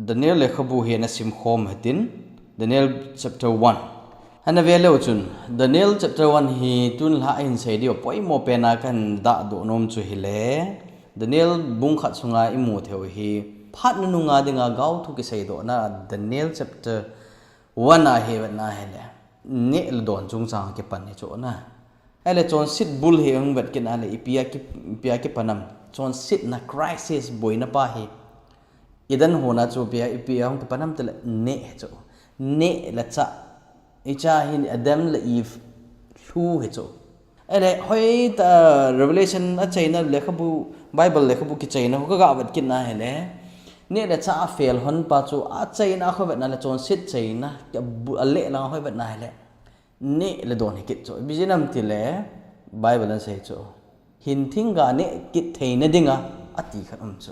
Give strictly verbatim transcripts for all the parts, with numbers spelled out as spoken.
Daniel lekhabu hi ana simkhom hitin, Daniel chapter one. Ana ve leu chun, Daniel chapter one hi tunlha ahin sei diu poimo pena kahin dahdoh nom chu hile, Daniel bung khat sunga imu theiu hi, phat nununga dinga gaothu kiseidohna Daniel chapter one a hi vetna hile, neh le don chungchang kipan hi chu na. Ahile chonset bul hi hung vet kit na le, ipi a ki, ipi a kipan am. Chonsetna crisis boina pa hi. Eden hon a chu ipi a, ipi a hung kipan am tile neh hi chu. Neh le chah. Hiche hi Adam le Eve lhu hi chu. Ahile hoitah Revelation achaina lekhabu, Bible lekhabu kichaina ho kaga vet kit na hile, neh le chah a fel hon pa chu achaina a ho vetna le chonset chaina, a bu-, alehlang a ho vetna hile, neh le don hi kit chu. Ipi jeh ham tile, Bible in asei chu, hinthing ga neh kit theina dinga ati khat um chu.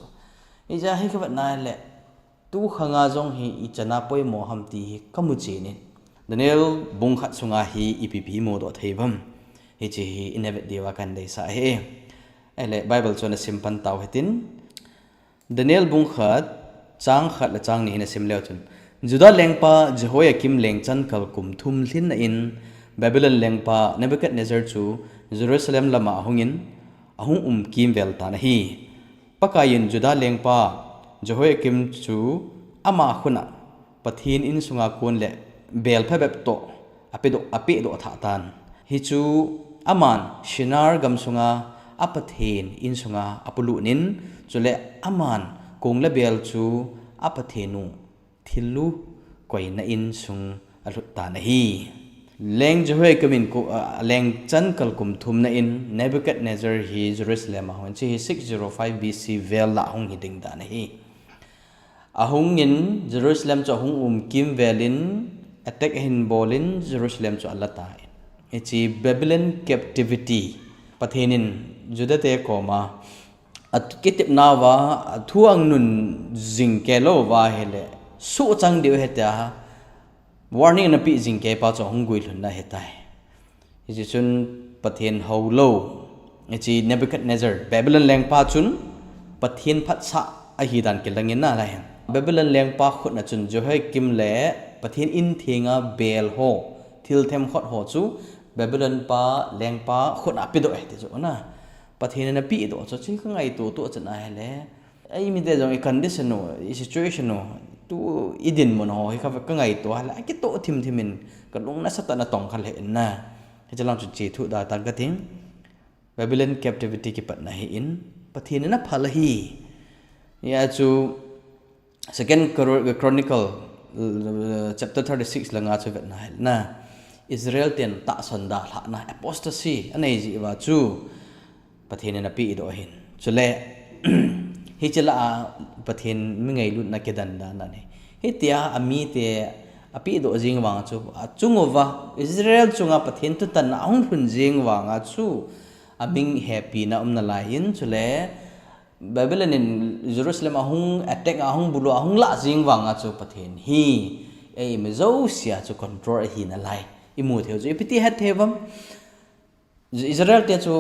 Hijeh a hi ka vetna le, tukhanga jong hi ichan a poimo ham ti hi kamu chen in, Daniel bung khat sunga hi ipi ipi imudoh thei uvam, hiche hi ina vet diuva kahin deisah ahi. Ahile Bible chu ana simpan tau hitin, Daniel bung khat, chang khat le chang ni hi nasim leu chun, Judah lengpa Jehoiakim lengchan kal kum thum lhinna in, Babylon lengpa Nebuchadnezzar chu Jerusalem lama ahungin, ahung um kimvel tan ahi. Pakaiyin Judah lengpa Jehoiakim chu ama khut'a Pathen insunga kon le bel phabep toh apedoh, apehdoh thah tan. Hichu aman Shinar gam sunga a Pathen insunga apolut in, chule aman kong le bel chu a Pathen u thillu koina insung alhut tan ahi. Leng Jehoiakim in ko-, a, lengchan kal kum thumna in Nebuchadnezzar hi Jerusalem ahung in, hiche hi six zero five B C vel lah hung hiding dan ahi. Ahungin Jerusalem chu ahung um kimvelin, attack ahin bolin Jerusalem chu ala tan. Hiche Babylon captivity, Pathen in Judah te koma akitepnauva, athu anun jing kei louva ahile, suhchang diu ahi tia warning anapeh jing kei pa chu ahung guilhunna ahitai. Hiche chun Pathen houlou, hiche Nebuchadnezzar, Babylon lengpa chun Pathen phatsah ahi dan kilangin nalai hen. Babylon lengpa khut'a chun Jehoiakim le Pathen in thenga bel ho, thil themkhat ho chu Babylon pa lengpa khut'a apedoh ahi ti chu na. Pathen in apehdoh chu, chu kangaito toh chan ahile, eimite jong i condition u, i situation u, tu i dinmun ho hi ka, kangaito ahile, akitoh thimthim in kalung nasatah in atong kha lheh in na. Hiche lang chu chethu da tang kating. Babylon captivity kipatna hi in, Pathen in aphal ahi. Hijeh chu Second Chro-, Chronicle, uh, chapter thirty-six langa chu vetna ahile, Israel ten tahsan dalhahna, apostasy anei jeh uva chu Pathen in apehdoh ahin. Chule, hiche lah a Pathen mi ngailutna kidan dan ahi. Hitia amite apehdoh jing vang chu, achung uva, Israel chunga Pathen thutanna ahung lhun jing vanga chu, aming hepina um nalai in, chule, Babylon in Jerusalem ahung attack, ahung bulu, ahung lah jing vanga chu Pathen hi eimi jousea chu control ahi nalai. Imu theiu chu ipi ti het thei uvam. Israel te chu,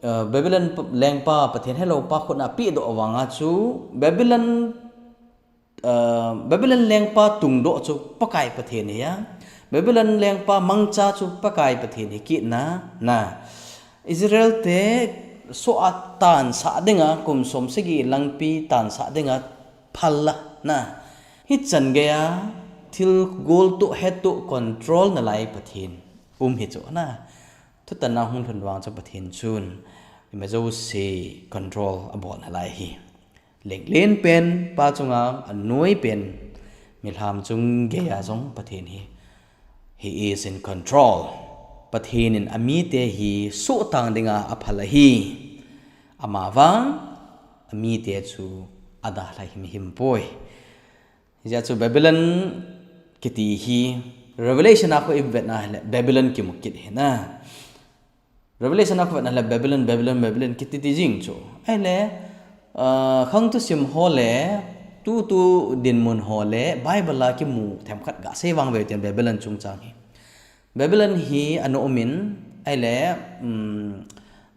uh, Babylon p-, lengpa Pathen helou pa khut'a apehdoh vanga chu Babylon, uh, Babylon lengpa tungdoh chu Pakai Pathen ahi a. Babylon lengpa mangcha chu Pakai Pathen ahi kit na, na. Israel te soh a tansah dinga, kum som sagi langpi tansah dinga phal a, na. Hichan geiya thil goltoh hetoh control nalai Pathen um hi chu, na. Thutanna hung lhun vang chu Pathen chun eimi jouse control abol nalai ahi. Lenglen pen pa chunga anoi pen milham chung geiya jong Pathen hi, He is in control. Pathen in amite hi sohtang dinga aphal ahi. Amavang amite chu adalha himhim poi. Hijeh chu Babylon kiti hi Revelation a khu ivetna ahile Babylon kimu kit ahi na. Revelation a khu ivetna ahile Babylon, Babylon, Babylon kiti ti jing chu. Ahile, ah, khang thusim ho le, tutu dinmun ho le, Bible a kimu themkhat gasei vang ve tin Babylon chungchang hi. Babylon hi ana um in, ahile, um,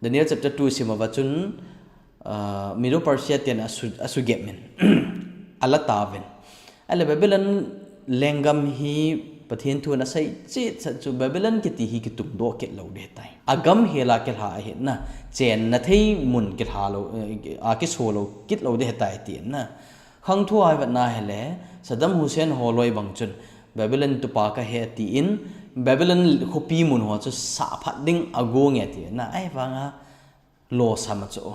Daniel chapter two sim uva chun, ah, Medo Persia ten asu, asugep in, ala tauvin. Ahile Babylon lenggam hi Pathen thu ana sei cheh sah chu Babylon kiti hi kitung doh kit lou ding ahitai. Agam hela kilha ahi na, chenna thei mun kilha lou, eh, a kiso lou kit lou ding ahitai tina. Khang thu a ivet na hile, Saddam Hussein holoi bang chun, Babylon tupa kahi tin, Babylon khopi mun ho chu sahphat ding agong e tina. Ahivanga, losam a chu.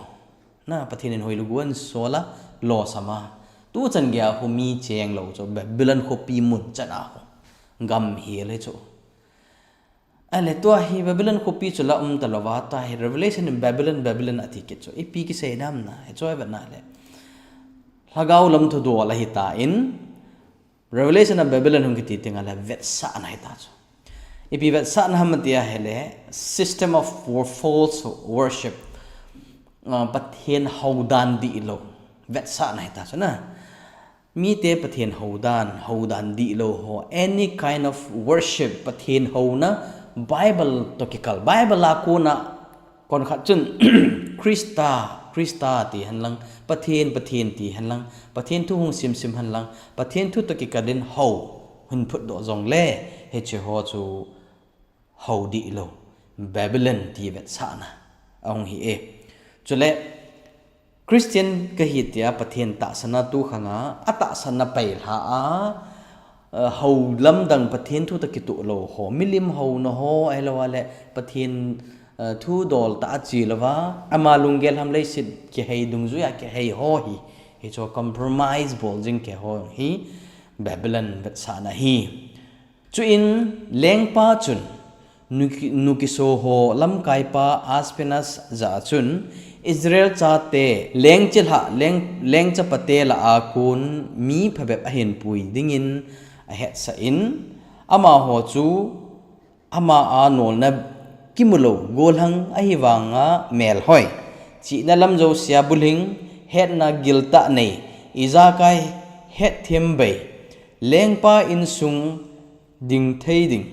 Na, Pathen in hoilu gon sola, losam a. Tu chan geiya ho mi cheng lou chu, Babylon khopi mun chan a ho. Gam hel hi chu. Ahile tua hi Babylon khopi chu la um ta louva, tua hi Revelation in Babylon, Babylon ati kit chu. Ipi kisei nam na, hichu ivet na le. Lhagao lam thudol ahi tan, Revelation a Babylon hung kiti tengle vetsahna ahi ta chu. Ipi vetsahna ham tia hile, system of wor-, false worship. Ah, Pathen houdan dihlou. Vetsahna ahi ta chu na. Mite Pathen houdan, houdan dihlou ho. Any kind of worship, Pathen houna, Bible toh kikal. Bible a kona Konkhat chun, Krista, Krista ti henlang, Pathen, Pathen ti henlang, Pathen thu hung simsim henlang, Pathen thu toh kikal in hou, hung phutdoh jongle, hiche ho chu hou dihlou, Babylon ti vetsahna ahung hi e. Chule, Christian kahi tia Pathen tahsanna tu khanga, atahsanna pailha a, eh, hou lamdang Pathen thu toh kitoh lou ho, milim houna ho, ahilouleh Pathen, eh, thu dol tah a che louva, ama lunggel ham leiset kihei dungjuia kihei ho hi, hichu compromise bol jing kei ho hi Babylon vetsahna ahi. Chuin lengpa chun nuki-, nukiso ho lamkaipa Ashpenaz jah a chun Israel chate lengchilhah leng, lengchapate lah a kon mi phabep ahinpui dingin ahetsah in, amaho chu ama a nolna kimulou gollhang ahivanga melhoi, chihna lam jousea bulhing, hetna giltah nei, ijakai hetthem bei, lengpa insung ding thei ding,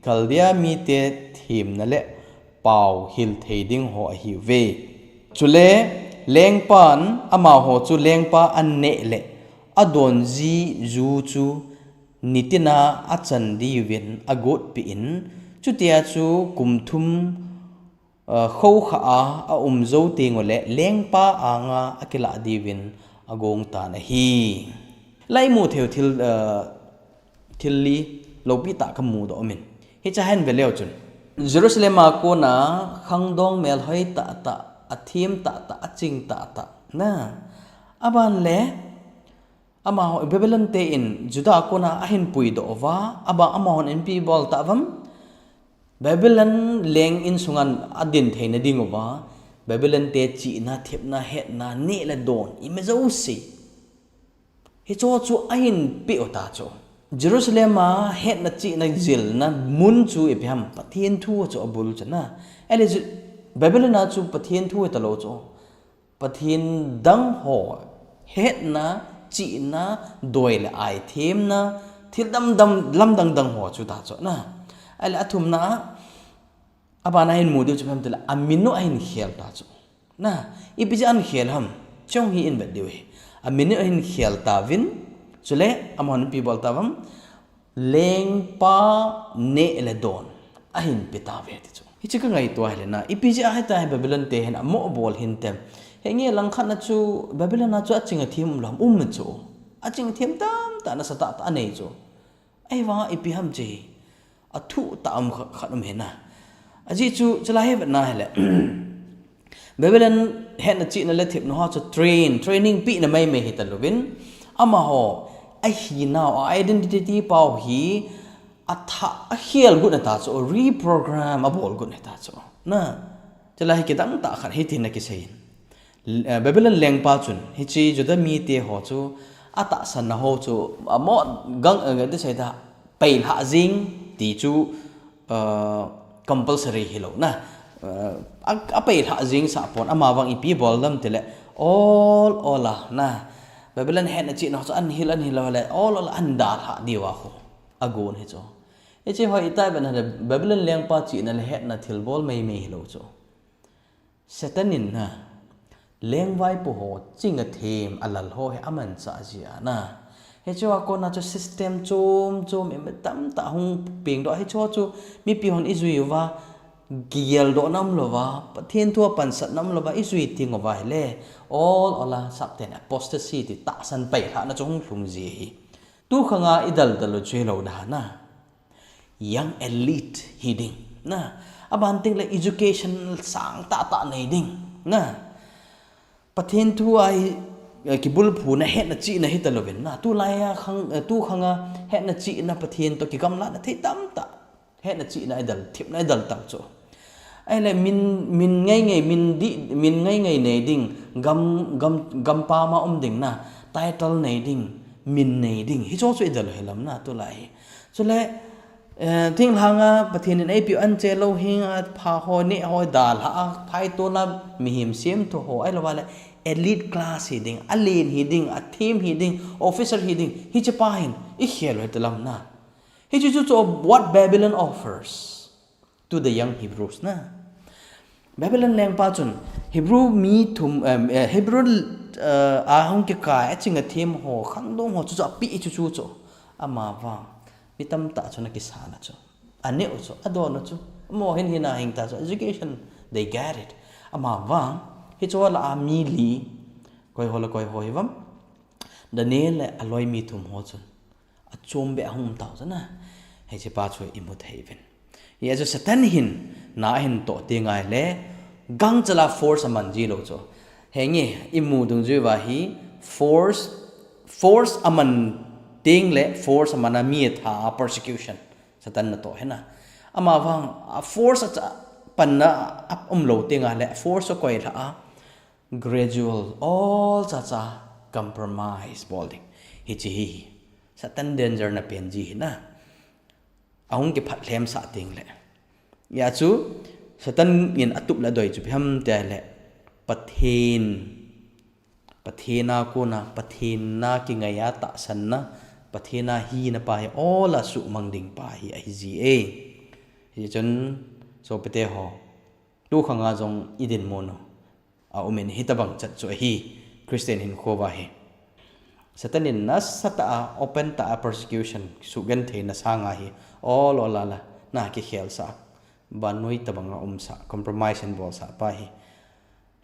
Chaldea mite themna le pao hil thei ding ho ahiuve. Chule lengpan amaho chu lengpa aneh le adon ji ju chu nitina achan diuvin agotpeh in, chutia chu kum thum, aa, khoukhah a aum jou tengule lengpa anga akilah diuvin agong tan ahi. Lai mu theiu thil, aa, thil li loupi tah kamudoh umin. Hiche hin ve leu chun, Jerusalem a kona khangdong melhoi tahtah, athem tahtah, aching tahtah. Na, aban le, amaho, Babylon te in Judah a kona ahinpuidoh uva, abang amahon ipi bol tauvam? Babylon leng insunga adin theina diuva, Babylon te chihna, thepna, hetna, neh le don, ima jouse. Hichu chu ahinpeh u ta chu. Jerusalem a hetna chihna jilna mun chu ipi ham, Pathen thu chu abul chu na. Ahile chu Babylon a chu Pathen thu talou chu. Pathen dang ho, hetna, chihna, doi le ai themna, thil dam dam, lamdang dang ho chu ta chu na. Ahile athumna, abana hin mu diu chu ipi ham tile, amin u ahin khel ta chu. Na, ipi jeh a ahin khel ham, chong hi in vet diu ahi. Amin u ahin khel tauvin, chule, amahon ipi bol tauvam, lengpa neh le don ahin pe tauve ti chu. Hiche ka ngaito ahile na, ipi jeh a hitia hi Babylon te hin amo bol hintem. Henge langkhat na chu Babylon a chu aching athem um lou ham, um chu. Aching athem tamtah nasatah tah anei chu. Ahivanga ipi ham hiche hi. Athuh tah um khat, khat um hi na. Ajeh chu, chulai hi vet na hile. Babylon hetna chihna le thepna ho chu train, training pehna maimai hi talouvin, amaho ahinau, a identity pau hi athah, akhel got na ta chu, reprogram abol got na ta chu. Na, chulai hi kidang tah khat hitin ana kisei in. L-, eh, Babylon lengpa chun, hiche Judah mite ho chu, atahsanna ho chu, amo gang, eh, ti sei ta, pailhah jing ti chu, aa, compulsory hilou na. Aa, a, apailhah jing sah pon, amavang ipi bol dam tile, ol, ol a na. Babylon hetna chihna ho chu ahin hil, ahin hil lou le, ol, ol a ahin dalhah diu a khu. Agon hi chu. Hiche ho itai vet na le, Babylon lengpa chihna le hetna thilbol maimai hilou chu. Satan in na, lengvaipo ho ching athem alal ho hi amanchah jeh a na, Hichea kona chu system chom chom imacha tamtah hung pengdoh. Hichea chu mipi hon ijui uva, kigeldoh nam louva, Pathen thu a pansat nam louva, ijui teng uva ahile, ol ol a sapten apostasy ti tahsan pailhahna chu hung lhung ji ahi. Tu khanga idaldal u chu hilou dan a, young elite hi ding na, aban tengle education sang tahtah nei ding na, Pathen thu a hi, eh, kibulphuna hetna chihna hitalouvin na, tulai a khang, eh, tu khanga hetna chihna Pathen toh kigamlana thei tamtah hetna chihna idal, themna idal tau chu. Ahile min, min ngai ngai, min di, min ngai ngai nei ding, gam, gam, gampam a um ding na, title nei ding, min nei ding. Hichea chu idal u hilam na, tulai hi. Chule, eh, thinglhang a Pathen in eipeh u anche lou henga pha ho, neh ho, dalha a, phaitol a, mihem semthu ho, ahilouva le elite class hi ding, alen hi ding, athem hi ding, officer hi ding, hichepa hin ikhel u hite lam na. Hiche chu chu what Babylon offers to the young Hebrews na. Babylon lengpa chun Hebrew mi thum, em, eh, Hebrew, eh, a hung kikai, aching athem ho, khangdong ho chu chu apeh chu chu chu. Amavang mi tamtah chun akisana chu, aneh u chu, adon u chu. Amaho hin hina hing ta chu, education, they get it. Amavang hichea lah a mi li, koi ho le koi ho hivam? Daniel le aloi mi thum ho chun achom beh ahung um tau chu na. Hichepa chu imu thei uvin. Hijeh chun Satan hin na ahin toh teng ahile, gangchal a force aman ji lou chu. Henge, imu dungjui uva hi force, force aman tengle force aman a mi atha a persecution Satan natoh hi na. Amavang a force a cha panna aumlou teng ahile force akoilha a, gradual, ol chacha compromise bol ding. Hiche hi Satan danger na pen ji hi na. Ahung kiphatlhemsah tengle, hijeh chu Satan in atup le adoi chu ipi ham tile, Pathen, Pathen a kona, Pathen a kingai a tahsanna, Pathen a hina pa hi ol a suhmang ding pa hi ahiji e. Hichun sopite ho, tu khanga jong idinmun u aumin, hitobang chat chu ahi Christian hinkho uva hi. Satan in nasatah a, open tah a persecution, suhgentheina sanga hi ol ol a la na kikhelsah, vannoi tobang a umsah, compromise abolsah pa hi.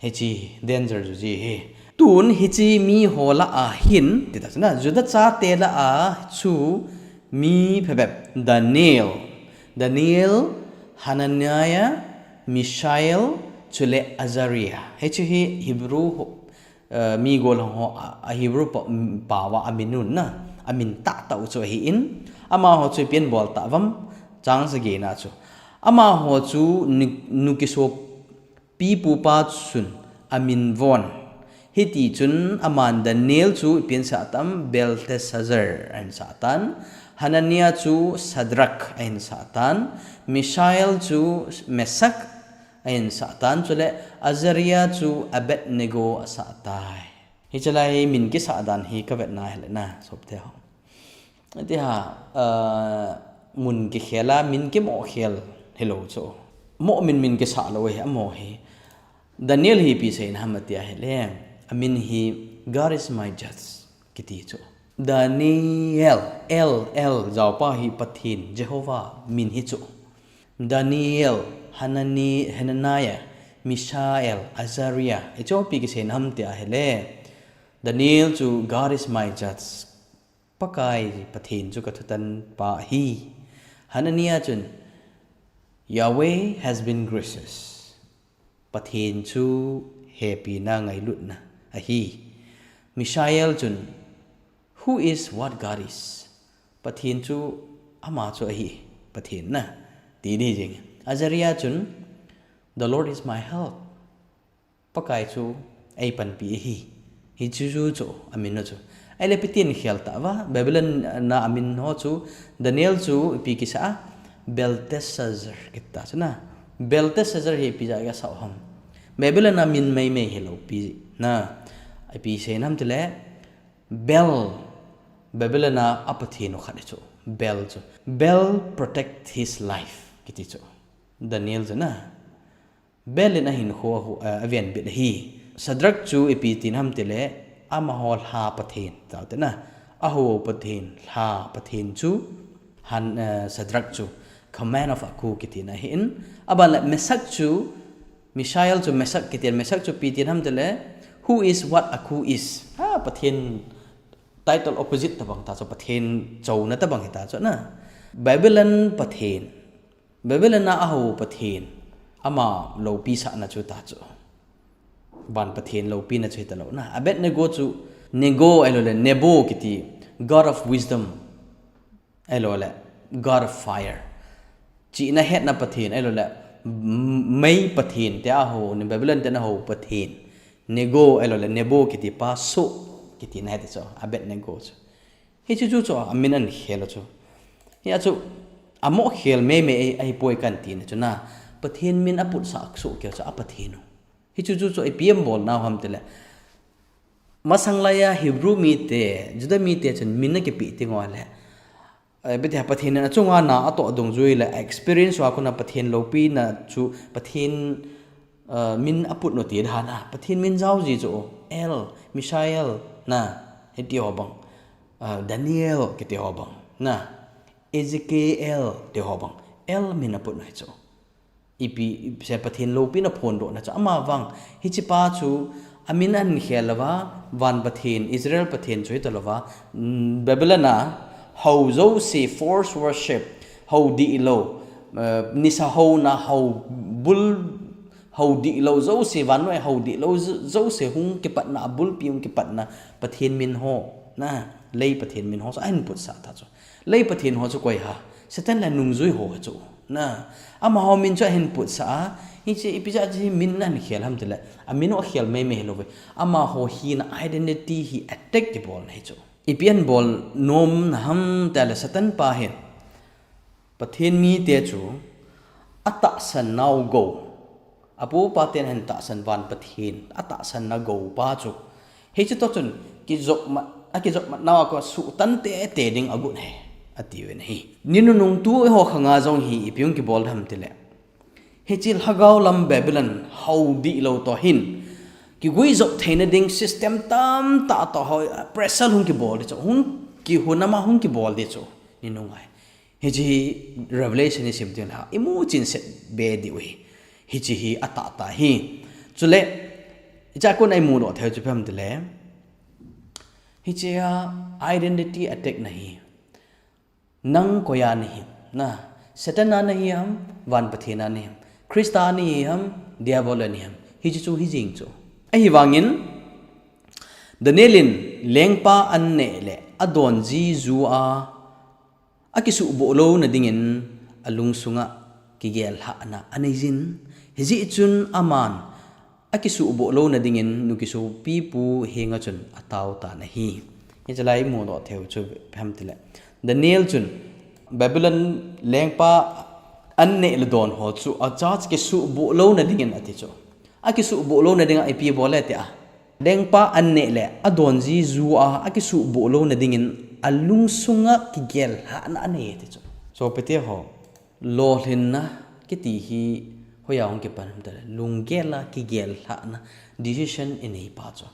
Hiche danger chu ji hi. Tun hiche miho lah a hin, tita chu na, Juda chate lah a chu mi phabep, Daniel, Daniel, Hananiah, Mishael, chule Azariah. Hiche hi Hebrew ho, eh, mi gollhang ho a, a Hebrew pa, pao a amin u na, amin tahtah u chu ahin, amaho chu ipi abol tauvam, chang sagi na chu. Amaho chu nu, nukisopi pupa chun amin von. Hitichun aman Daniel chu ipi asah tam, Belteshazzar ahin sah tan, Hananiah chu Shadrach ahin sah tan, Mishael chu Meshach ahin sah tan, chule Azariah chu Abednego asah tai. Hiche lai min kisah dan hi kavetna hile na, sopite ho, tia, ah, mun kikhel a, min kimoh khel hilou chu. Moh min, min kisah lou hi, amaho hi. Daniel hi ipi asei ham tia hile, amin hi God is my judge kiti chu. Daniel, El, El, jaopa hi Pathen, Jehovah min hi chu. Daniel, Hanani, Hananiah, Mishael, Azariah, hicheho ipi kisei ham tia hile, Daniel chu God is my judge, Pakai Pathen chu kathutan pa ahi. Hananiah chun, Yahweh has been gracious, Pathen chu hepina ngailutna ahi. Mishael chun, Who is what God is? Pathen chu ama chu ahi, Pathen na, ti ding jing. Azariah chun, The Lord is my help, Pakai chu eipanpi ahi. Hichu chu chu amin u chu. Ahile ipi tin khel tauva, Babylon a amin ho chu, Daniel chu ipi kisah a, Belteshazzar kiti ta chu na. Belteshazzar hi ipi jeh a asah u ham? Babylon a min maimai hilou pi na. Ipi sei ham tile, Bel, Babylon a apathen u khat chu, Bel chu. Bel protect his life kiti chu, Daniel chu na. Bel in ahinkho a, a, avenbit ahi. Shadrach chu ipi tin ham tile, amaho lha pathen, tao te na. Aho Pathen, Lha Pathen chu, han, eh, Shadrach chu, command of Aku kitina ahin, aban le Meshach chu, Mishael chu Meshach kitin, Meshach chu ipi tin ham tile, who is what Aku is. Ha, Pathen title opposite tabang ta chu, Pathen chouna tabang hita chu na. Babylon Pathen, Babylon a aho Pathen, ama loupi sahna chu ta chu. Van Pathen loupina chu hita lou na. Abednego chu Nego ahilou le Nebo kiti, God of wisdom, ahilou le God of fire. Chihna hetna Pathen, ahilou le m-, mei Pathen, tia aho, ni Babylon te na ho Pathen. Nego, ahilou le Nebo kiti pa so, kitina hiti chu, Abednego chu. Hiche chu chu amin ahin khel chu. Hia chu, amo khel meimei ahi, ahipoi kahin tina chu na. Pathen min aputsah soh keu chu a Pathen u. Hichu chu chu ipi abol nau ham tile. Masang laiya Hebrew mite, Juda mite chun min akipe teng uleh, eh, ipi ti ham, Pathen in achunga na atoh dungjui le experience uva kona Pathen loupina chu Pathen, eh, min aput u ti dan a. Pathen min jao ji chu El, Mishael, na, hiti ho bang, eh, Daniel kiti ho bang, na, Ezekiel ti ho bang, El min aput u hi chu. Ipi, ipi se Pathen loupina phondohna chu ama vang. Hiche pa chu amin ahin khel louva, van Pathen, Israel Pathen chu hita louva, mm, Babylon a hou jouse, false worship, hou dihlou, eh, nisa houna, hou bul, hou dihlou jouse, vannoi hou dihlou jo-, jouse hung kipatna, abulpi hung kipatna, Pathen min ho, na, lei Pathen min ho chu ahin putsah ta chu. Lei Pathen ho chu koi ham? Satan le anungjui ho chu. Na, amaho min chu ahin putsah a, hiche ipi jeh a chu hi min ahin khel ham tile, amin u akhel meimei hilou ve. Amaho hina identity hi attack kibolna hi chu. Ipi ahin bol nomna ham tile Satan pa hin Pathen mite chu atahsan nau gou. Apu apaten ahin tahsan van Pathen, atahsan na gou pa chu. Hiche toh chun kijopmat, akijopmat nau a kona suhtan teitei ding agot e, atiuvin ahi. Ni nunung tu eiho khanga jong hi ipi hung kibol ham tile. Hiche lhagao lam Babylon hou dihlou toh hin, kiguijop theina ding system tamtah toh hou, pressure hung kibol ding chu, hung kihun ama hung kibol ding chu. Ni nunga hi. Hiche hi Revelation isim teng le, imu chinset be diu ahi. Hiche hi atahtah ahi. Chule, hiche a kona imudoh thei chu ipi ham tile, hiche a identity attack na hi. Nang koi a nahi ham? Na, Satan a nahi ham, van Pathen a nahi ham? Christa a nahi ham, Diabol a nahi ham? Hiche chu hijing chu. Ahivangin, Daniel in lengpa an neh le adon ji ju a, akisuhboh louna dingin alungsunga kigel lhahna aneijin, hijeh chun aman akisuhboh louna dingin nukisopipu henga chun atao tan ahi. Hiche lai imudoh thei u chu ipi ham tile, Daniel chun Babylon lengpa an neh le don ho chu a church kisuhboh louna dingin ati chu. Akisuhboh louna dinga ipi abol e tia, lengpa an neh le adon ji ju a akisuhboh louna dingin alungsunga kigel lhahna anei ati chu. Sopite ho, lolhinna kiti hi hoiya hung kipan ham tile, lunggel a kigel lhahna decision inei pa chu.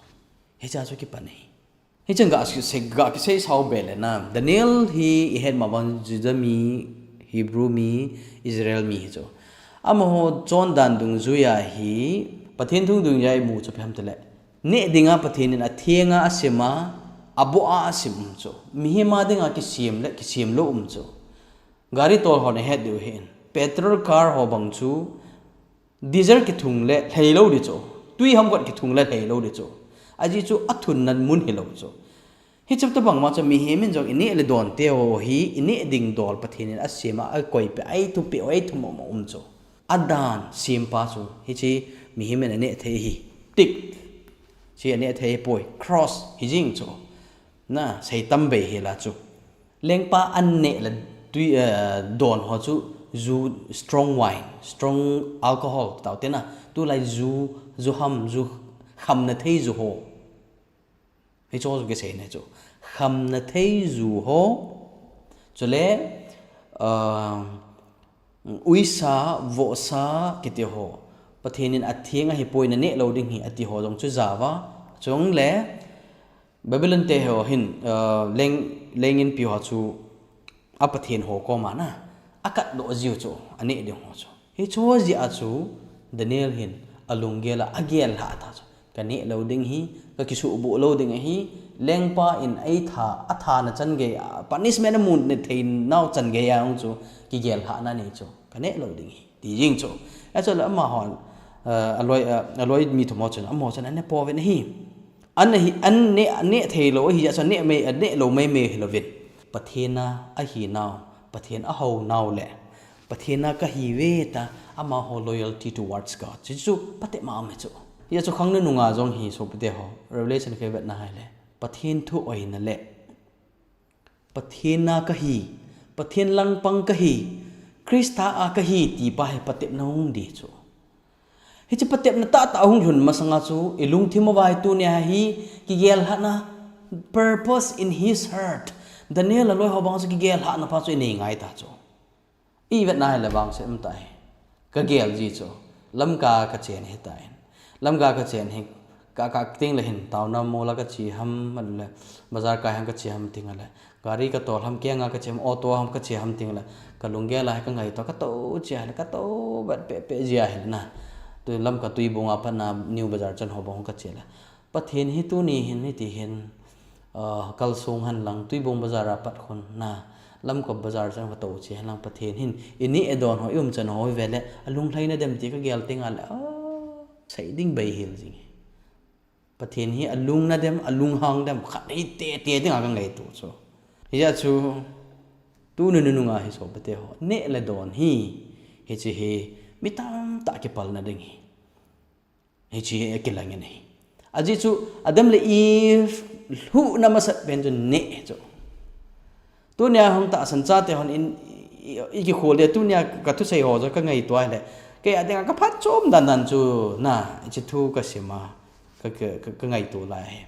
Hiche a chu kipan ahi. Hichun ga se, ga kisei sao be le na, Daniel hi ihet ma bang Juda mi, Hebrew mi, Israel mi hi chu. Amaho chondan dungjuia hi, Pathen thu dungjuia imu chu ipi ham tile, neh dinga Pathen in athenga asim a, aboh a asim um chu. Mihem a dinga kisem le kisem lou um chu. Gari tol hon ihet diu ahin, petrol car ho bang chu diesel kithung le lhai lou ding chu. Twi hamkhat kithung le lhai lou ding chu. Ajeh chu athunna mun hilou chu. Hiche tobang ma chu mihem in jong ineh le don te ho hi, ineh ding dol Pathen in asem a, akoipeh, aithupi, aithum um chu. Adan sempa chu hiche mihem in aneh thei ahi. Tick. Hiche aneh thei ahipoi. Cross hijing chu. Na, seitam bei hila chu. Lengpa an neh le twi, eh, don ho chu ju, strong wine, strong alcohol, tao te na. Tulai ju, ju ham, ju khamna thei ju ho. Hiche chu kisei na chu. Khamna thei ju ho. Chule, ah, uisa, vohsa, kiti ho. Pathen in atheng ahipoi, naneh lou ding ahi, ati ho jong chu jao a. Chule, Babylon te ho hin, uh, leng, leng inpi ho chu a Pathen ho koma na, a katdoh jiu chu, a neh ding ho chu. Hichu jeh a chu, Daniel hin a lunggel a, a gel lhah ta chu. Ka neh lou ding ahi, ka kisuhbuh lou ding ahi, lengpa in ei tha, a thana chan gei a, punishment a mu thei nau chan gei a hung chu, kigel lhahna nei chu. Ka neh lou ding ahi, ti jing chu. Achu le amaho, uh, a loi, uh, a loi mi thum ho chun, amaho chun a neh pouvin ahi. An hi, an neh, neh thei lou, ahi jeh chun neh mei, neh lou mei mei hi louvin. Pathen a, ahi nau, Pathen a hou nau le. Pathen a ka hi ve ta, amaho loyalty towards God. Chu chu, patep ma um chu. Hia chu khang nunung a jong hi sopite ho. Revelation ka vetna hai le. Pathen thu oina le. Pathen a ka hi, Pathen langpang ka hi, Christa a ka hi, ti pa hi patepna hung di chu. Hiche patepna tahtah hung lhun masanga chu, i lungthim a vai tunia hi, kigel lhahna, purpose in his heart. Daniel a loi ho bang chu kigel lhahna pa chu i nei ngai ta chu. I vetna hai le vang se um ta hi. Ka gel ji chu. Lamka ka chen hi ta in. Lamka ka chen hi. Ka, ka ting le hin taona mall a ka che ham, le bazar kai ham ka che ham ting le. Gari ka tol ham, keng a ka che ham, auto ham ka che ham ting le. Ka lunggel a hi ka ngaito, ka to che le, ka to bat pe pe ji a hi na. Tu Lamka Tuibong a pat na New Bazar chan ho bang ka che le. Pathen hi tuni hin, hiti hin, ah, kalsong hen lang, Tuibong Bazar a pat khun na, Lamka Bazar chan ka to che hen lang, Pathen hin, i neh i don ho, i umchan ho, i ve le, a lunglhaina dem ti ka gel ting a le, ah, sei ding bei hel jing. Pathen hi a lungna dem, a lunghang dem, khat hi te te ding a ka ngaito chu. Hia chu, tuni nunung a hi sopite ho, neh le don hi, hiche hi, mi tamtah kipalna ding hi. Hiche hi a kilang in ahi. Ajeh chu Adam le Eve lhuhna masat pen chu neh chu. Tunia hung tahsan chate hon in, i, i kikhol dia tunia ka thusei ho chu ka ngaito a le. Kei a dinga ka phatchom dan dan chu na, hiche thu ka sim a, ka, ka, ka, ka ngaito lai hi.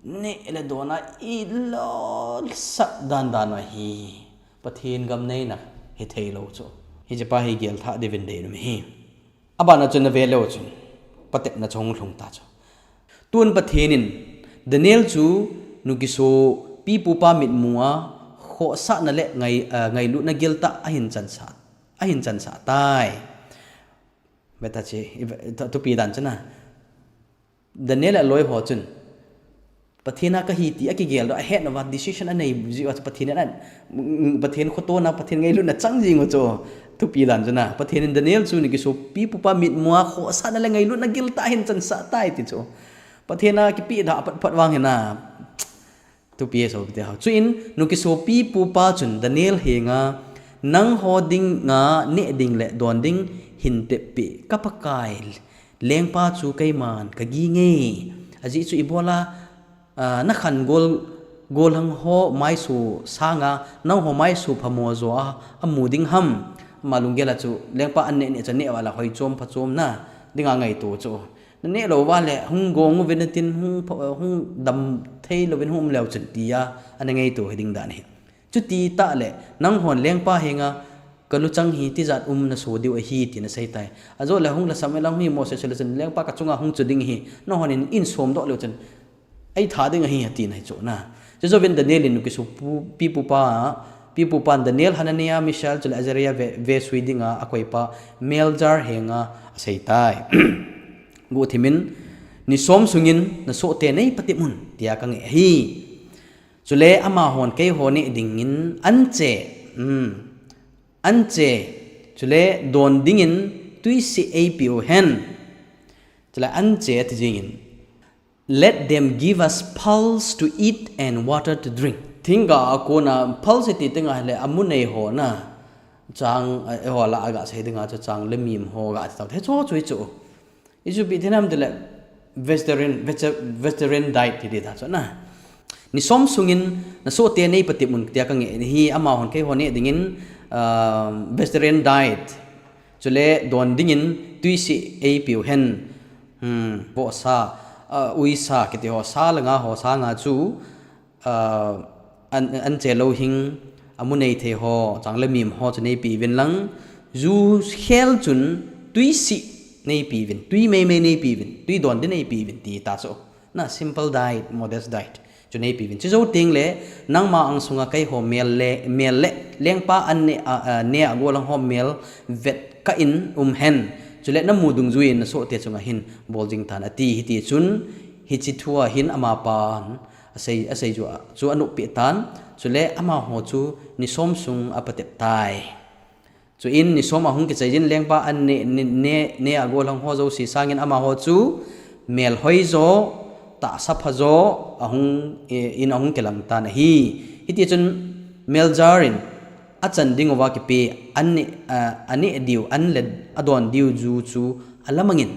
Neh le don a i lolsat dan dan a hi. Pathen gam neina hi thei lou chu. Hiche pa hi gel thah diuvin dei um hi. Abana chun na ve leu chun, patepna chu hung lhung ta chu. Tun Pathen in, Daniel chu nukisopi pupa mitmu a, khohsahna le ngai, ah, ngailutna giltah a hin chansah, a hin chansah tai. Beta che, i ve, ta, thupi dan chu na. Daniel a loi ho chun, Pathen a ka hi ti a kigel doh, a het nau va decision a nei jiu a chu Pathen in a, Pathen khotona, Pathen ngailutna chang jing u chu thupi dan chu na. Pathen in Daniel chu nukisopi pupa mitmu a khohsahna le ngailutna giltah a hin chansah tai ti chu. Pathen a kipe da a pat pat vang hi na. Thupi e sopite ho. Chuin nukisopi pupa chun Daniel henga, nangho dinga neh ding le don ding hin teppeh ka Pakai lengpa chu keiman ka ging e. Ajeh chu ibola, ah, na khan gol, golhang ho maisu sanga, nangho maisu phamo jo a, amu ding ham. Ama lunggel a chu, lengpa an neh neh chu neh uva le hoi chom pha chom na, dinga ngaito chu. Na neh lou uva le, hung gong uvin tin, hung pha, hung dam thei louvin hung um leu chun tia, ana ngaito hi ding dan hi. Chuti tah le, nanghon lengpa henga, ka luchang hi tijat um na so diu ahi, ti na sei tai. Ajo le hung lhasam e lang hi Moses le chun lengpa ka chunga hung chu ding hi, nanghon in, in som doh leu chun, ei tha ding ahi, ati na hi chu na. Chujouvin Daniel in nukisopi pupa, pi pupan Daniel, Hanania, Mishael, chule Azaria ve, vesui dinga akoipa Meljar henga asei tai. Guhthimin, ni som sungin na sohte nei patep un, tia ka nge ahi. Chule amahon keiho neh dingin anche, um, anche, chule don dingin tuisih eipe u hen. Chule anche ati jingin, let them give us pulse to eat and water to drink. Thingga a kona pulse ti tenga le amu nei ho na, chang, eh, ho la aga sei dinga chu chang le mim ho ga ti tau. He chu chu chu. Ichu pi thenam tile vegetarian, vege-, vegetarian diet ti di ta chu na. Ni som sungin na sohte nei patep un tia ka nge hi amahon keiho neh dingin, ah, vegetarian diet. Chule don dingin tuisih eipe u hen, hmm, vohsa, ah, uisa kiti ho, sa le nga ho sanga chu, ah, an, anche lou hing, amu nei thei ho, chang le mim ho chu neipe uvin lang, ju khel chun tuisih neipe uvin, tui mei mei neipe uvin, tui don ding neipe uvin ti ta chu. Na simple diet, modest diet chu neipeuvin. Chujou tengle, nangma angsunga keiho mel le, mel le, lengpa an ne, a, a, ne a golhang ho mel vet kah in um hen. Chule namu dungjuiyin nasohte chunga hin bol jing tan ati. Hitichun, hiche thua hin amapan asei, asei chu a, chu anop peh tan. Chule amaho chu ni som sung apatep tai. Chuin ni som ahung kichai jin, lengpa an ne, ne, ne, ne a golhang ho jouse sangin amaho chu melhoi jo, tahsa pha jo, ahung, eh, in ahung kilang tan ahi. Hitichun meljar in achan ding uva kipe, an ne, ah, ane diu, an le adon diu ju chu alamangin.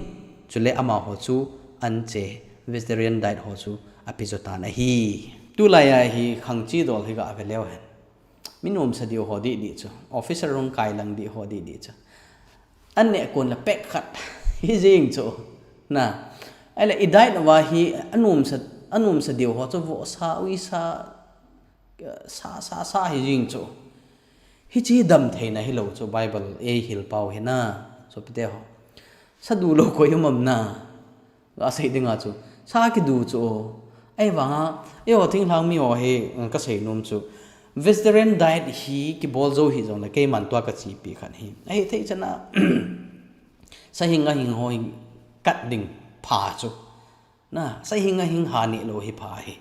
Chule amaho chu an che, vegetarian diet ho chu ape jo tan ahi. Tulai a hi khangchi dol hi gave leu hen. Mi nomsa diu ho didi chu. Officer rung kai lang di ho didi chu. An ne kon le pek khat. Hi jing chu. Na. Ahile i diet uva hi anomsa, anomsa diu ho chu vohsa, uisa, sa, sa, sa hi jing chu. Hiche damtheina hilou chu Bible eihil pau hi na. Sopite ho. Sa du lou koi um am na. Gasei dinga chu, sa kidu chu. Ahivanga, eiho thinglhang mi ho hi, mm, kasei nom chu. Vegetarian diet hi kibol jou hijongle keiman tua kachepi khat hi. Ahithei chana, sa hing a hing ho hi kat ding pha chu. Na, sa hing a hing ha neh lou hi pha hi.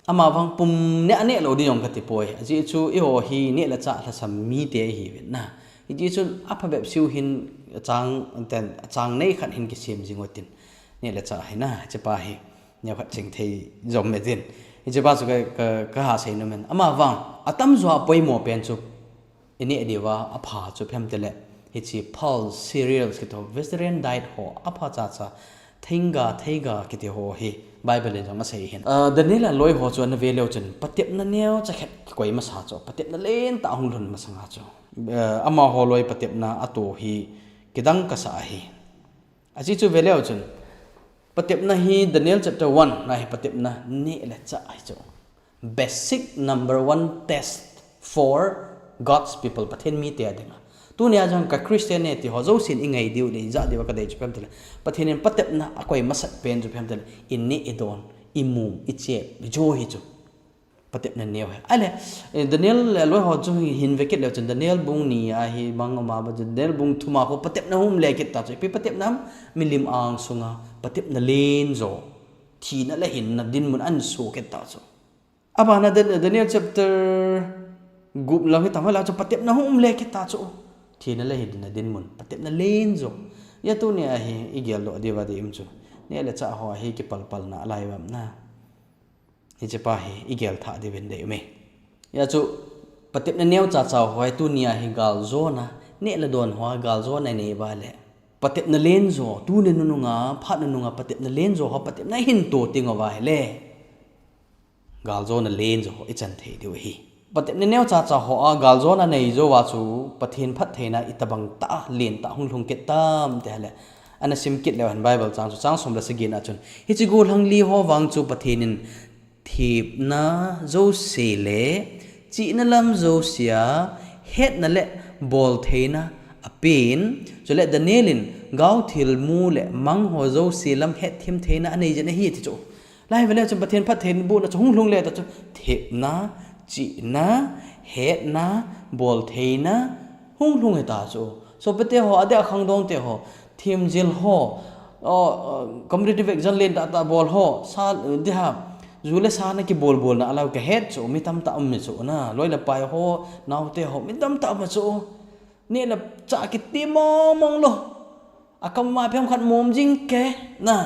Amavang pum neh a neh lou ding jong kati poi. Ajeh chu eiho hi neh le chah lhasam mite ihiuvin na. Hiti chun aphabep seh u hin achang, ten, achang nei khat hin kisem jing utin. Neh le chah hi na, hichepa hi. Neo khat ching thei jom me tin. Hichepa chu ka, ka, kaha sei nom in. Amavang, atamjo a poimo pen chu. I neh diuva apha chu ipi ham itile, hiche pulse cereals kiti ho, vegetarian diet ho apha chacha, thingga, theiga kiti ho hi Bible in jong asei hin. Ah, Daniel a loi ho chu ana ve leu chun, patepna neocha khat kikoi masa chu, patepna lentah ahung lhun masanga chu. Ah, amaho loi patepna ato hi kidang kasa ahi. Ajeh chu ve leu chun, patepna hi Daniel chapter one na hi patepna neh le chah ahi chu. Basic number one test for God's people, Pathen mite a dinga. Tunia jong ka Christian e ti ho jousen ingai diu le, ijat diu a kadei chu ipi ham itile, Pathen in patepna akoi masat pen chu ipi ham itile, i neh i don, i mum, i chep, i jo hi chu. Patepna neo hi. Ahile, eh, Daniel le loi ho chu hin ve kit leu chun Daniel bung ni a hi mang ama ba chu Daniel bung thum a ho patepna hung um le kit ta chu. Ipi patepna ham, milim angsunga patepna len jo. Thina le hinna dinmun ahin so kit ta chu. Abana Dan-, Daniel chapter gup lang hi tam hoi la chu patepna hung um le kit ta chu. Thina le hinna dinmun patepna len jo. Hia tunia hi i geldoh diuva dei um chu. Neh le chah ho hi kipalpalna alai uvam na. Hichepa hi i gel thah diuvin dei ume. Hia chu patepna neo chacha ho hi tunia hi galjona, neh le don ho galjona nei uva le. Patepna len jo, tuni nunung a, phat nunung a patepna len jo ho, patepna hin to teng uva ahile. Galjona len jo ho i chan thei diu ahi. Patepna neo chacha ho a galjona nei jouva chu Pathen phattheina itobang tah a lentah hung lhung kit tam ti ahile. Ana sim kit leu hen Bible chang chu chang som le sagi na chun. Hiche golhang li ho vang chu Pathen in thepna jouse le chihna lam jouse a hetna le boltheina apen. Chule Daniel in gao thilmu le mang ho jouse lam hetthem theina anei jin ahi ti chu. Lai ve leu chun Pathen phattheibohna chu hung lhung le ta chu thepna, chihna, hetna, boltheina, hung lhung hita chu. Sopite ho, adeh a khangdongte ho, themjil ho, o, o, competitive exam lentah tah bol ho, sa, deha, ju le sa na kibolbolna a lou kahet chu, mi tamtah um e chu na, loi le pai ho, naote ho, mi tamtah um e chu. Neh le chah kiti mong mong lou. Akam ma phem khat mom jing ke, na.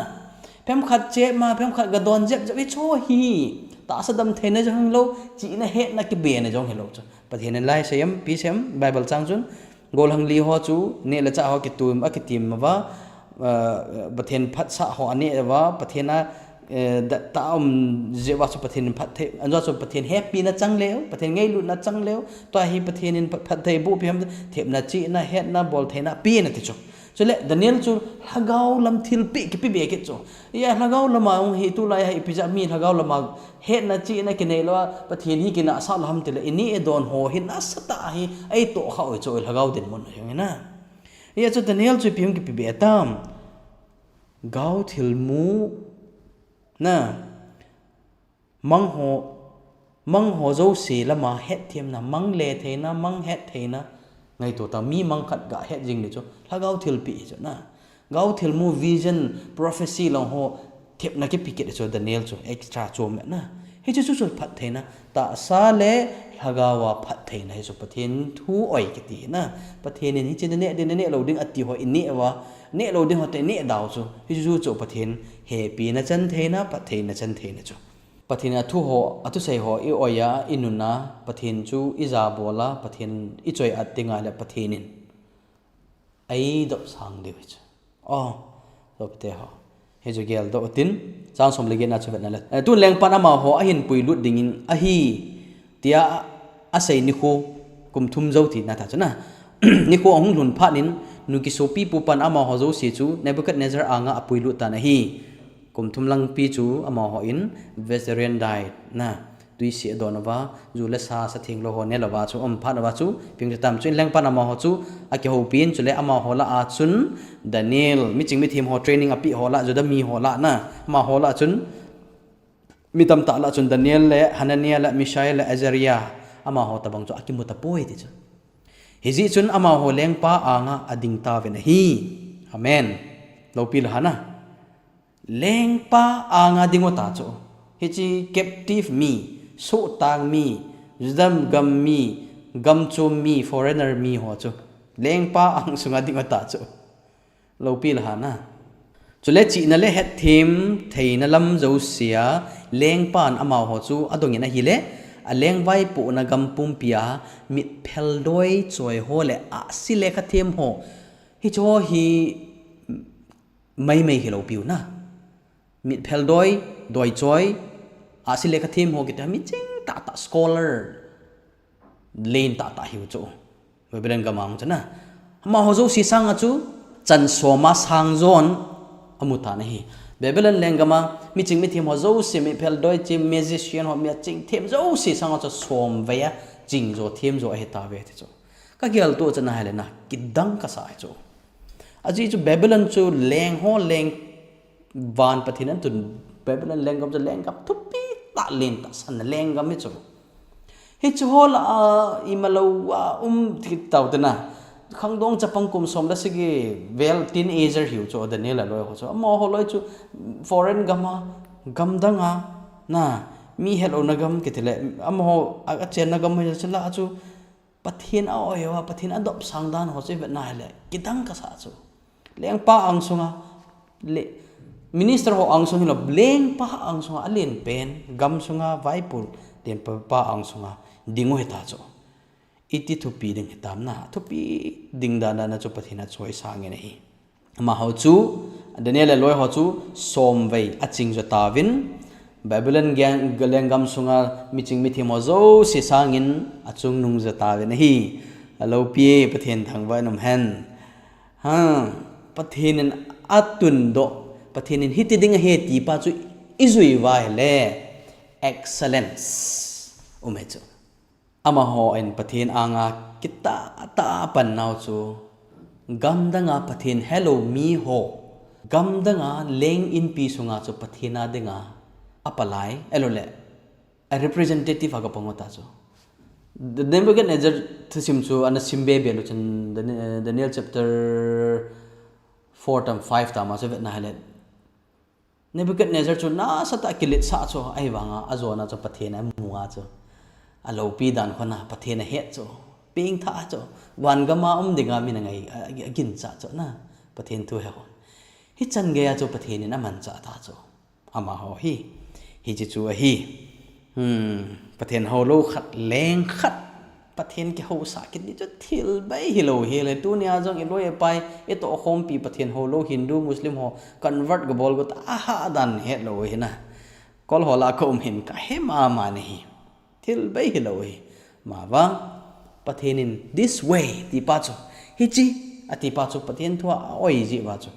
Phem khat chep ma, phem khat gadon jep jep, hiche hi. Tahsa damtheina jong hilou, chihna hetna kibena jong hilou chu. Pathen in lai sei em, ipi sei em, Bible chang chun. Golhang li ho chu, neh le chah ho kitum, akitim uva, ah, Pathen phatsah ho aneh uva, Pathen a, eh, dettah a um jeh uva chu Pathen in phatthei, anjo chu Pathen hepina chang leu, Pathen ngailutna chang leu, tua hi Pathen in phat-, phattheiboh ipi ham, thepna, chihna, hetna, boltheina, pena ti chu. Chule Daniel chu lhagao lam thilpeh kipe be kit chu. Hia lhagao lama hung hi tulai a hi ipi jeh a mi lhagao lama hetna chihna kinei lou a, Pathen hi kinahsah lou ham tile, i neh i don ho hi nasatah a hi eitoh kha u chu lhagao dinmun hi na. Hia chu Daniel chu ipi hung kipe be tam. Gao thilmu Na, mang ho, mang ho jouse lama hetthemna, mang le theina, mang het theina, ngaito ta mi mang khat ga het jing ni chu, lhagao thilpeh hi chu na. Gao thilmu, vision, prophecy lang ho, thepna kipe kit chu Daniel chu extra chom na. Hichu chu chu phattheina, tahsa le lhagao a phattheina hi chu Pathen thu oi kiti na. Pathen in hiche naneh ding, naneh lou ding ati ho ineh uva, neh lou ding ho te neh dau chu. Hichu chu Pathen hepina chantheina, phattheina chantheina chu. Pathen a thu ho, a thusei ho i oi a, i nun a, Pathen chu i jabol a, Pathen i choi-at ding a le Pathen in eidopsang diu hi chu. O, sopite ho. Hichu geldoh utin, chang som le get na chu vetna le. Eh, tun lengpan amaho ahin puilut dingin ahi, tia a, asei nikho kum thum jou tina ta chu na. Nikho ahung lhun phat in, nu kisopi pupan amaho jouse chu Nebuchadnezzar anga apuilut tan ahi. Kum thum langpi chu amaho in vegetarian diet na, tui seh don uva, ju le sa, sa theng lou ho ne lou va chu um phat uva chu, ping chu tam chu in lengpan amaho chu akihoupin, chule amaho lah a chun Daniel, miching mithem ho training apeh ho lah, Juda mi ho lah na, amaho lah chun, mi tamtah lah chun Daniel le Hananiah le Mishael le Azariah, amaho tabang chu akimu tapoi ti chu. Hijeh chun amaho lengpa anga ading tauvin ahi. Amen. Loupi lha na. Lengpa anga ding u ta chu. Hiche captive mi, sohtang mi, Juda gam mi, gam chom mi, foreigner mi ho chu lengpa ang sunga ding u ta chu. Loupi lha na. Chule chihna le hetthem theina lam jousea lengpan amaho chu adongin ahile, aleng vaipohna gam pumpia mitphel doi choi ho le ahsi lekha them ho, hiche ho hi maimai hilou piu na. Mitphel doi, doi choi, ahsi lekha them ho kiti, miching tahtah, scholar len tahtah hiu chu. Babylon gam a hung chu na. Amaho jouse sanga chu chan som a sang jon amu tan ahi. Babylon lenggam a miching mithem ho jouse, mitphel doi choi, magician ho, mi aching them jouse sanga chu som vei a ching jo, them jo ahi tauve ti chu. Ka geltoh chu na hile na, kidang kasa hi chu. Ajeh chu Babylon chu leng ho leng van Pathen in atun, Babylon lenggam chu lenggam thupi tah, len tah, sanna lenggam hi chu. Hichu ho lah a imalou a um thei tau te na. Khangdong chapang kum som le sagi vel teenager hiu chu Daniel a loi ho chu. Amaho loi chu foreign gam a, gam dang a, na, mi helouna gam kiti le, amaho a, achenna gam ho chu lah a chu Pathen a-oi uva, Pathen adopsang dan ho chu i vetna hile, kidang kasa chu. Lengpa ang sunga, le, minister ho ang sung hilou, lengpa ang sunga, alen pen, gam sunga, vaipo, lenpa, pa ang sunga, ding u hita chu. Iti thupi ding hitam na, thupi ding dan dan a chu Pathen achoi sangin ahi. Amaho chu, Daniel le loi ho chu, som vei aching jo tauvin, Babylon geng, lenggam sunga miching mithem ho jouse sangin achungnung jo tauvin ahi. Aloupi e, Pathen thangvah in um hen. Ha, Pathen in atundoh, Pathen in hiti ding ahi ti pa chu i jui uva hile, excellence um e chu. Amaho in Pathen anga kitah tah a pan nau chu, gam dang a Pathen helou mi ho, gam dang a leng inpi sunga chu Pathen a dinga apalai, ahilou le, a representative a kapang u ta chu. The Nebuchadnezzar thusim chu ana sim be be leu chun, Dani-, Daniel chapter four tam five tam a chu vetna hile, Nebuchadnezzar chu nasatah a kiletsah chu, ahivanga ajona chu Pathen a amu a chu, aloupi dan khon a Pathen ahet chu, pengthah chu, van gam a um dinga min angai, a, a, aginchat chu na, Pathen thu he ho. Hichan gei a chu Pathen in amanchah ta chu, amaho hi, hiche chu ahi. Hmm, Pathen houlou khat, leng khat, Pathen kihousah kit ni chu thil bei hilou hile, tunia jong i loi i pai, i tohkhompi Pathen houlou Hindu, Muslim ho, convert gabol got a ha dan hetlou hi na. Kol ho lah a ka um hin ka he mama nahi. Thil bei hilou hi. Mavang, Pathen in this way, ti pa chu. Hiche, ati pa chu Pathen thu a oi jeh uva chu.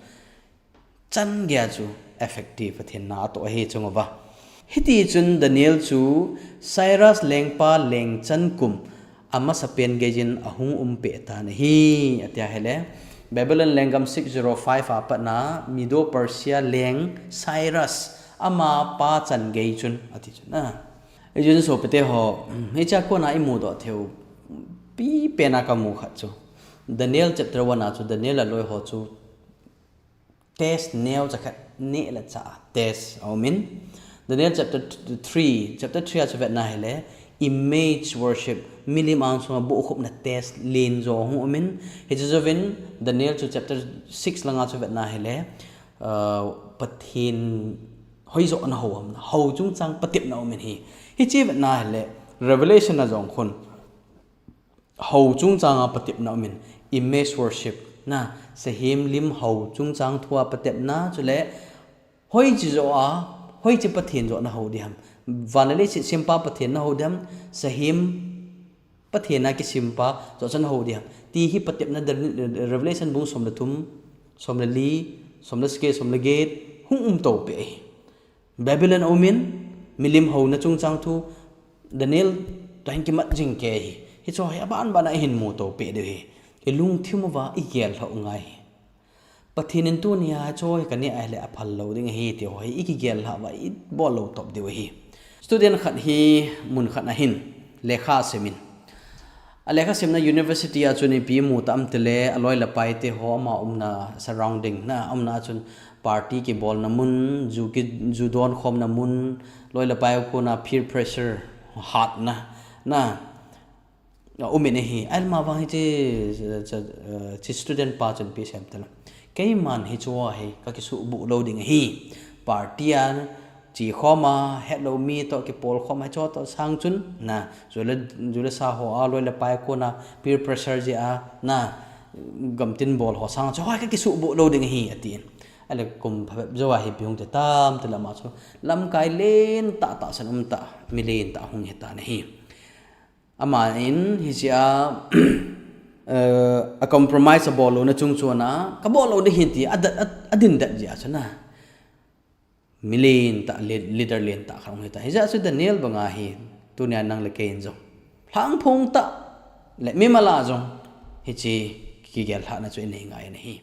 Chan gei a chu effective Pathen na atoh ahi chung uva. Hiti chun Daniel chu Cyrus lengpa lengchan kum amasapen geiyin ahung um peh tan ahi, atia hile. Babylon lenggam six zero five a patna Medo Persia leng Cyrus Ama pa chan gei chun, ati chun. Ah. Ijun sopite ho, hiche a kona imu doh theiu, pi pena kamu khat chu. Daniel chapter one a chu, Daniel le aloi ho chu, test neo cha khat neh le cha test aumin. Daniel chapter three, chapter three a chu vetna hile, image worship, milim angsunga bohkhupna test len jo hung aumin. Hiche jouvin, Daniel chu chapter six langa chu vetna hile, uh, Pathen hoijoh na ho ham, ho chungchang patepna aumin hi. Hiche vetna hile, Revelation a jong khun, ho chungchanga patepna aumin, image worship, na, sahem lim ho chungchang thua patepna, chule, hoiche joh a, hoiche Pathen joh na ho diham. Van le leiset sempa Pathen na ho diham, sahem Pathen a kisempa joh chun ho diham. Ti hi patepna Revelation bung som le thum, som le li, som le sagi, som le get, hung um to pe ahi. Babylon aumin, milim ho na chungchang thu, Daniel, toh hin kimat jing kei hi. Hicho hi aban bana ihin mu to pe diu hi. Ilungthim uva igel lhah u ngai hi. Pathen in tunia hicho hi kaneh ahile aphal lou ding ahi ti ho hi ikigel lhah uva ibol lou top diu ahi. Student khat hi mun khat ahin, lekha simin. Alekha simna university a chun ipi mu tam tile, aloi le pai te ho ama umna surrounding na, umna chun party kibolna mun, ju ki, ju don khomna mun, loi le pai kona peer pressure hatna, na, umin ahi. Ahilma vang hiche, hiche student pa chun ipi asei em tile, keiman hicho hi kakisuhbuh lou ding ahi. Party a, che khoma, hetlou mi toh kipol khoma, hicho toh sang chun, na, ju le, ju le sa ho a, loi le pai kona, peer pressure jeh a, na, gamtin bol ho sang chun, hoi kakisuhbuh lou ding ahi, atin. Ahile kum phabep jou a hi ipi hung ti tam tile ama chu, lamkai lentah tahsan umtah, mi lentah hung hitan ahi. Aman hiche a, eh, a compromise abol louna chung chun a, kabol lou ding ahi ti, a, a, adindet jeh a chun a. Mi lentah, leader lentah khat hung hitan. Hijeh a chu Daniel banga hi, tunia nang le kei in jong. Lhangphong tah, le mimal a jong, hiche kigel lhahna chu inei ngai in ahi.